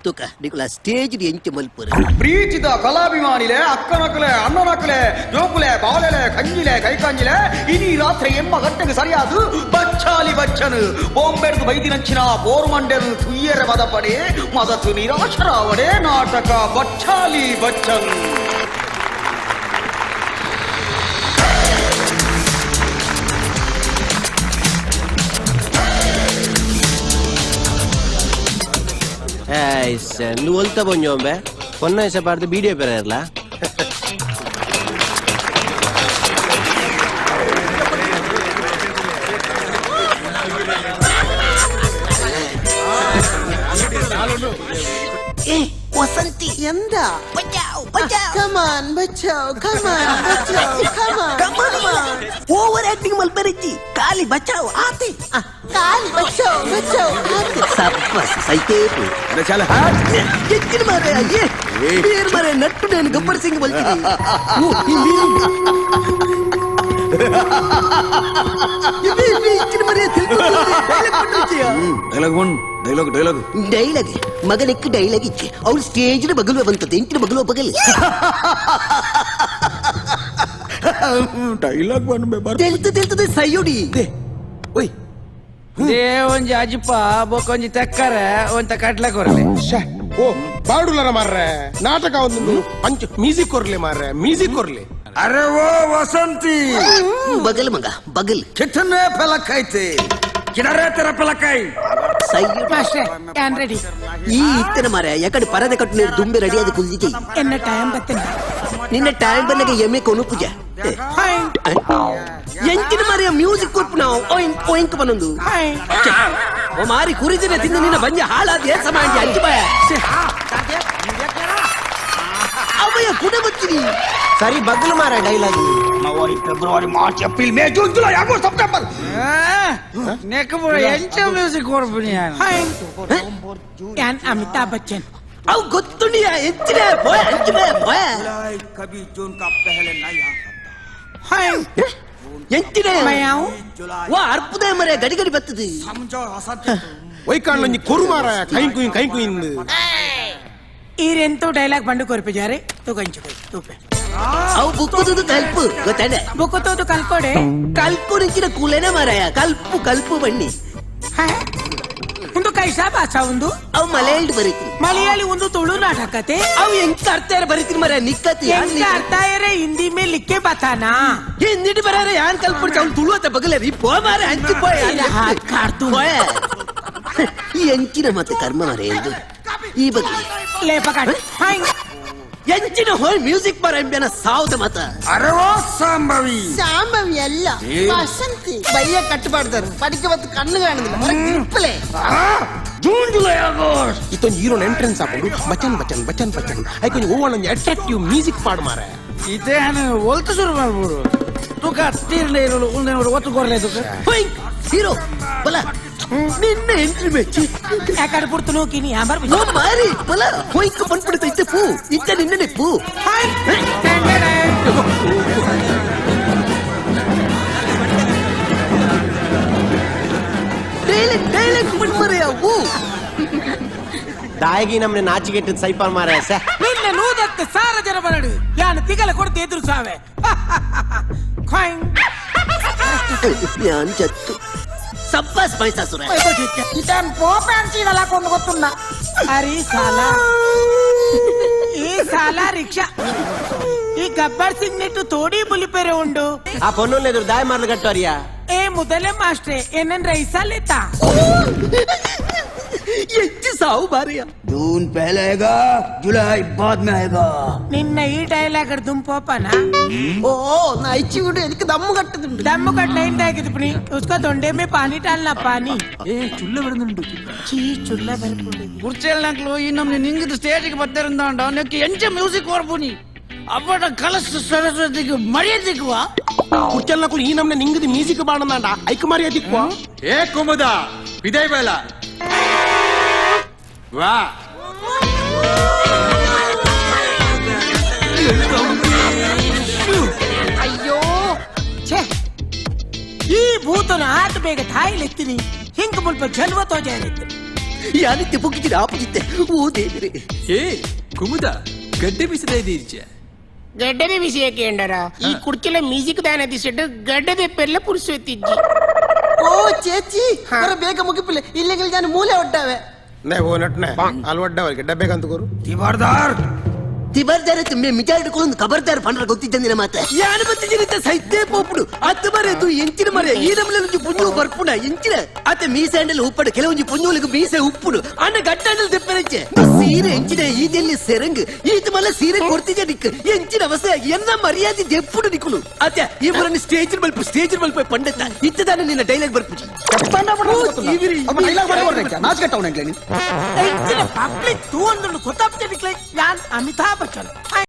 ತೂಕ ನಿಕುಲ ಸ್ಟೇಜ್ ಎಂಚ ಮಲ್ಪುರು ಪ್ರೀತಿದ ಕಲಾಭಿಮಾನಿಲೆ ಅಕ್ಕನಕಲೆ ಅಣ್ಣನಕಲೆ ಜೋಕುಲೆ ಬಾಳೆಲೆ ಕಂಜಿಲೆ ಕೈಕಂಜಿಲೆ ಇನಿ ರಾತ್ರಿ ಎಮ್ಮ ಗಂಟೆಗೆ ಸರಿಯಾದ ಬಚ್ಚಾಲಿ ಬಚ್ಚನು ಬೊಂಬೆಡ್ದು ಬೈದಿನಂಚಿನ ಬೋರ್ಮಂಡೆನು ತುಯ್ಯರ ಮದಪಡೆ ಮದತು ನಿರಾಶರಾವಡೆ ನಾಟಕ ಬಚ್ಚಾಲಿ ಬಚ್ಚನ್. నువ్వు ఒల్తా పొంజోంబే పొన్న పాడితే వీడియో పెరగర్లా. ಏ ವಸಂತಿ. എന്താ? ಬಚಾವ್ ಬಚಾವ್. Come on Bachao, come on Bachao, come on. Over acting ಮಲ್ಪರಿಚ್ಚಿ ಖಾಲಿ ಬಚಾವ್ ಆತೆ. കാലി ബച്ചാവ് ബച്ചാവ് ആത്തെ. ಸಬ್ಬಸ್ ಸೈತೇಪು ಎಕ್ಕಿನ ಮಾರೆ ಅಯ್ಯೇ ಬೇರ್ ಮಾರೆ ನಟ್ಟು ನಾನು ಗಬ್ಬರ್ ಸಿಂಗ್ ಬಲ್ತೀನಿ. ಓ, ಈ ಮೀನು. ಇಬ್ಬಿ, ಇಬ್ಬಿ, ಇಕ್ಕಿನ ಮಾರೆ ತಿಳ್ಕೊತಿದ್ದೆ. ಡೈಲಾಗ್ ಪಂಡಿತ್ಯ. Dialogue one dialogue dialogue. Dialogue ಮಗನಿಕ್ ಡೈಲಾಗ್ ಇಚ್ಚೆ ಅವ್ಳು ಸ್ಟೇಜ್ ಬಗಲು ಬಂತದ್ದು ಎಂಟಿನ ಬಗಲು ಬಗಲು. ಡೈಲಾಗ್ ಒನ್ ತೆಲ್ತು ತೆಲ್ತದೆ ಸೈಯೋಡಿ. ಓಯ್. They ಒಂಜಿ ಅಜಿಪ ಬೊಕೊಂಜಿ ತೆಕ್ಕರೆ ಒಂತ ಕಟ್ಲೆ ಕೊರ್ಲೆ. ಶ್ಯೆ, ಓ ಬಾಡುಲರ ಮಾರ್ರೆ, ನಾಟಕ ಒಂದು ಪಂಚ್ ಮ್ಯೂಸಿಕ್ ಕೊರ್ಲೆ ಮಾರ್ರೆ, ಮ್ಯೂಸಿಕ್ ಕೊರ್ಲೆ. ಅರೆ ಓ ವಸಂತಿ. ಬಗಲ್ ಮಗ ಬಗಲ್. ಕಿತ್ತನೆ ಪಲಕೈತೆ ಕಿಡರೆ ತರ ಪಲಕೈ. ಸೈಯೋಡಿ. ಮಾಸ್ಟ್ರೆ, ಯಾನ್ ರೆಡಿ. ಈ ಇತ್ತನ ಮಾರೆ ಯಾಕಡೆ ಪರದೆ ಕಟ್ಟು ದುಂಬೆ ರೆಡಿ ಆದ ಕುಲ್ದಿಗೆ. ಎನ್ನ ಟೈಮ್ ಬತ್ತನ. ನಿನ್ನ ಟೈಮ್ ಬಂದಾಗ ಎಮ್ಮೆ ಕೊನು ಪೂಜೆ. ಹಾಯ್. ಎಂಚಿನ ಮಾರಿಯ ಮ್ಯೂಸಿಕ್ ಕೊಟ್ಟು ನಾವು ಓಯಿಂಕ್ ಓಯಿಂಕ್ ಬನ್ನೊಂದು. ಹಾಯ್. ಓ ಮಾರಿ ಕುರಿದಿನ ತಿಂದು ನಿನ್ನ ಬಂಜ ಹಾಳಾದ ಏನ್ ಸಮಾಜ ಅಂಚು ಬಾಯ ಅವಯ ಕುಡ ಬಚ್ಚಿನಿ. ಸರಿ ಬಗ್ಲು ಮಾರ dialogue. January February March April May June July August September. ನೆಕ್ ಪೂರ ಎಂಚ ಮ್ಯೂಸಿಕ್ ಕೊರ್ಪುನಿ ಯಾನ್. ಹಾಯ್, ಯಾನ್ ಅಮಿತಾಬ್ ಬಚ್ಚನ್. ಅವು ಗೊತ್ತುಂಡಿಯ ಎಂಚಿನ ಬೋಯ ಅಂಚು ಬಾಯ ಬೋಯ. ಕಭಿ ಜೂನ್ ಕಾ ಪಹಲೆ ನೈ ಆ ಹಾಯ್. ಎಂಚಿನ ಮಯಾವ್. ವಾ ಅರ್ಪುದ ಮರೆ ಗಡಿ ಗಡಿ ಬರ್ತದೆ. ಸಮಜೋ ವಸಂತಿ. ವೈಕಾಂಡ್ಲೊಂಜಿ ಕೊರು ಮಾರಾಯ ಕೈ ಕುಯ್ ಕೈ ಕುಯಿಂದು. ಈರೆಂತೂ ಡೈಲಾಗ್ ಬಂಡು ಕೊರ್ಪಿಜಾರೆ ತೂಕಂಚು ತೂಪೆ. ಅವು ಬುಕ್ಕುದು ಕಲ್ಪು ಗೊತ್ತಾಡ. ಬುಕ್ಕುತೋದು ಕಲ್ಕೊಡೆ. ಕಲ್ಪು ನಿಂಚಿನ ಕುಲೆನ ಮಾರಾಯ ಕಲ್ಪು ಕಲ್ಪು ಬಣ್ಣಿ. ಹಾಯ್, ಒಂದು ಕೈಸಾ ಭಾಷಾ ಒಂದು. ಅವು ಮಲಯಾಳಿ ಬರೀತೀನಿ. ಮಲಯಾಳಿ ಒಂದು ತುಳು ನಾಟಕತೆ. ಅವು ಎಂಕ ಅರ್ಥ ಬರೀತೀನಿ ಮರ ನಿಕ್ಕತಿ. ಎಂಕ ಅರ್ಥ ಏರೆ ಹಿಂದಿ ಮೇ ಲಿಕ್ಕೆ ಬತಾನಾ. ಹಿಂದಿಟ್ಟು ಬರಾರ ಯಾನ್ ಕಲ್ಪುಡ್ಚ ಅವ್ನು ತುಳುವತ್ತ ಬಗಲ ರೀ ಪೋ ಮಾರ ಹಂಚು ಪೋಯ. ಹಾತ್ ಕಾಡ್ತು. ಪೋಯ. ಈ ಎಂಚಿನ ಮತ್ತೆ ಕರ್ಮ ಮಾರ ಎಂದು ಈ ಬಗ್ಗೆ. ಲೇ ಪಕಡ್. ಹಾಯ್. ಎಂಚಿನ ಹೋಯ್ ಮ್ಯೂಸಿಕ್ ಬರ ಎಂಬನ ಸಾವ್ದ ಮತ. ಅರೆ ಓ ಸಾಂಬವಿ. ശാംഭവി അല്ല, വസന്തി. പയ്യ കട്ടുപാടുതാరు പഠിക്ക പത്ത് കണ്ണു കാണുന്നില്ല ഗ്രിപ്പിലേ. ಜೂನ್ ಜುಲೈ ಆಗಸ್ಟ್. ಇತ್ತೊಂದು ಹೀರೋನ್ ಎಂಟ್ರೆನ್ಸ್ ಹಾಕೊಂಡು ಬಚನ್ ಬಚನ್ ಬಚನ್ ಬಚನ್ ಐಕೊಂಜಿ ಓವಳೊಂಜಿ ಅಟ್ರಾಕ್ಟಿವ್ ಮ್ಯೂಸಿಕ್ ಪಾಡು ಮಾರೆ. ಇತ್ತೆ ಯಾನ್ ಒಲ್ತು ಶುರು ಮಲ್ಪುಡು ತುಕ ತೀರ್ಲೆ ಇರಲು ಉಂದೆ ನೋಡು ಒತ್ತು ಕೊರ್ಲೆ ತುಕ. ಹೋಯ್ ಹೀರೋ ಬಲ ನಿನ್ನ ಎಂಟ್ರಿ ಮೆಚ್ಚಿ. ಯಾಕಡೆ ಪುಡ್ತು ನೂಕಿನಿ ಅಂಬರ್. ಓ ಮಾರಿ ಬಲ ಹೋಯ್ಕ ಬಂದ್ಬಿಡ್ತ ಇತ್ತೆ ಪೂ ಇತ್ತ ನಿನ್ನನೆ ಪೂ. ಹಾಯ್. ಡೈಲಾಗ್ ಡೈಲಾಗ್ ಬಂದ್ಮರೆಯ ಊ. ದಾಯಿಗಿ ನಮ್ನೆ ನಾಚಿಗೆಟ್ಟದ್ ಸೈಪಾಲ್ ಮಾರ ಸೆ. ನಿನ್ನ ನೂದತ್ತು ಸಾರ ಜನ ಬರಡು ಯಾನ್ ತಿಗಲ ಕೊಡ್ತು ಎದುರು ಸಾವೆ. ಖಾಯ್. ഞാൻ ചത്തു സബ്ബാസ് പൈസാസുര. ಅರೆ ಸಾಲ ಈ ಸಾಲ ರಿಕ್ಷಾ ಈ ಗಬ್ಬರ್ ಸಿಂಗ್ ನೆಟ್ಟು ತೋಡಿ ಬುಲಿಪೆರೆ ಉಂಡು. ಆ ಪೊನ್ನುಲ್ ಎದುರು ದಾಯ ಮಾರ್ಲು ಕಟ್ಟೋರಿಯಾ. ಏ ಮೊದಲೇ ಮಾಸ್ಟ್ರೆ ಏನನ್ ರೈಸಾ ಲೇತಾ. ಎಂಚು ಸಾವು ಬಾರಿಯ. ಜೂನ್ ಪಹಲೆ ಆಯೇಗಾ ಜುಲೈ ಬಾದ್ ಮೇ ಆಯೇಗಾ. ನಿನ್ನ ಈ ಡೈಲಾಗ್ ದುಂಪೋಪನ. ഓ നയിച്ചു വിടും, എനിക്ക് ദമ്മ് കട്ടുന്നുണ്ട്. दम का नहीं डाकी पनी उसका दोंडे में पानी डालना पानी. ಏ ಚುಲ್ಲ ಬರುದುಂಡು. ಚೀ ಚುಲ್ಲ ಬರ್ಪುಂಡು. ಕುರ್ಚೆಲ್ ನಕ್ಲು ಈ ನಮ್ನೆ ನಿಂಗಿದ ಸ್ಟೇಜ್ಗೆ ಬತ್ತರಿಂದಾಂಡ ನೆಕ್ ಎಂಚ ಮ್ಯೂಸಿಕ್ ಕೊರ್ಪುನಿ ಅವಡ ಕಲಸ್ ಸರಸ್ವತಿಗೆ ಮರ್ಯಾದಿಗುವ. ಕುರ್ಚಲ್ನಕುಲು ಈ ನಮ್ನೆ ನಿಂಗದ ಮ್ಯೂಸಿಕ್ ಬಾಡಂದಾಂಡ ಐಕ್ ಮಾರಿಯ ದಿಕ್ವ. ಏ ಕುಮುದ ಬಿದೈ ಬೇಲ ವಾ. ಅಯ್ಯೋ ಛೇ, ಈ ಭೂತನ ಆಟ ಬೇಗ ಥಾಯಿಲೆತ್ತೀನಿ ಹಿಂಗ ಮುಲ್ಪ ಜಲ್ವ ತೋಜಾಯಿಲೆತ್ತೀನಿ. ಯಾನಿತ್ತೆ ಪೊಕ್ಕಿಜಿಡ ಆಪುಜಿತ್ತೆ ಓ ದೇವರೇ. ಏ ಕುಮುದ, ಗಡ್ಡೆ ಬಿಸಿದ. ಗಡ್ಡದ ವಿಷಯಕ್ಕೆ ಎಂಡರ ಈ ಕುಡ್ಚಿಲ ಮ್ಯೂಸಿಕ್ ದಾನ ದಿಸಿಟ್ಟು ಗಡ್ಡದ ಪೆಲ್ಲ ಪುರುಸೊತ್ತಿಜ್ಜಿ. ಓ ಚೇಚಿ, ಬರ ಬೇಗ ಮುಗಿಪಿಲ್ಲ, ಇಲ್ಲಿಗೆ ನಾನು ಮೂಲೆ ಒಟ್ಟಾವೆ. ನೇ ಓ ನಟ್ನೆ ಅಲ್ಲಿ ಒಡ್ಡವರಿಗೆ ಡಬ್ಬೆ ಕಂತುಕೋರು. ತಿಬರ್ದಾರ ತುಮ್ಮೆ ಮಿಜಾಡ್ಕೊಂಡು ಖಬರ್ದಾರ್ ಪಂಡ್ರ ಗೊತ್ತಿದ್ದಂದಿನ ಮಾತ ಯಾನು ಬತ್ತಿಜಿನಿತ್ತ ಸೈತೆ ಪೋಪುಡು ಅತ್ತ ಮರೆ ತು ಎಂಚಿನ ಮರೆ ಈ ನಮ್ಮಲ್ಲಿ ಪುಂಜು ಬರ್ಪುಣ ಎಂಚಿನ ಅತ್ತ ಮೀಸೆ ಅಂಡಲ್ ಉಪ್ಪಡು ಕೆಲವೊಂಜಿ ಪುಂಜುಲಿಗೆ ಮೀಸೆ ಉಪ್ಪುಡು ಅಣ್ಣ ಗಟ್ಟಂಡಲ್ ದೆಪ್ಪರೆಚ್ಚೆ ಸೀರೆ ಎಂಚಿನ ಈದೆಲ್ಲಿ ಸೆರಂಗ್ ಈತ ಮಲ್ಲ ಸೀರೆ ಕೊರ್ತಿಜ ನಿಕ್ ಎಂಚಿನ ಅವಸ್ಥೆ ಎನ್ನ ಮರ್ಯಾದೆ ದೆಪ್ಪುಡು ನಿಕುಲು ಅತ್ತೆ ಈ ಮುರನ್ನು ಸ್ಟೇಜ್ ಬಲ್ಪು ಸ್ಟೇಜ್ ಬಲ್ಪ ಪಂಡತ್ತ ಇತ್ತದಾನ ನಿನ್ನ ಡೈಲಾಗ್ ಬರ್ಪುಜಿ. ನಾಚಿಕೆಟ್ಟವನ. ಪಬ್ಲಿಕ್ ತೂ ಒಂದು ಗೊತ್ತಾಗ್ತದೆ, ಯಾನ್ ಅಮಿತಾಬ್ ಬಚ್ಚನ್.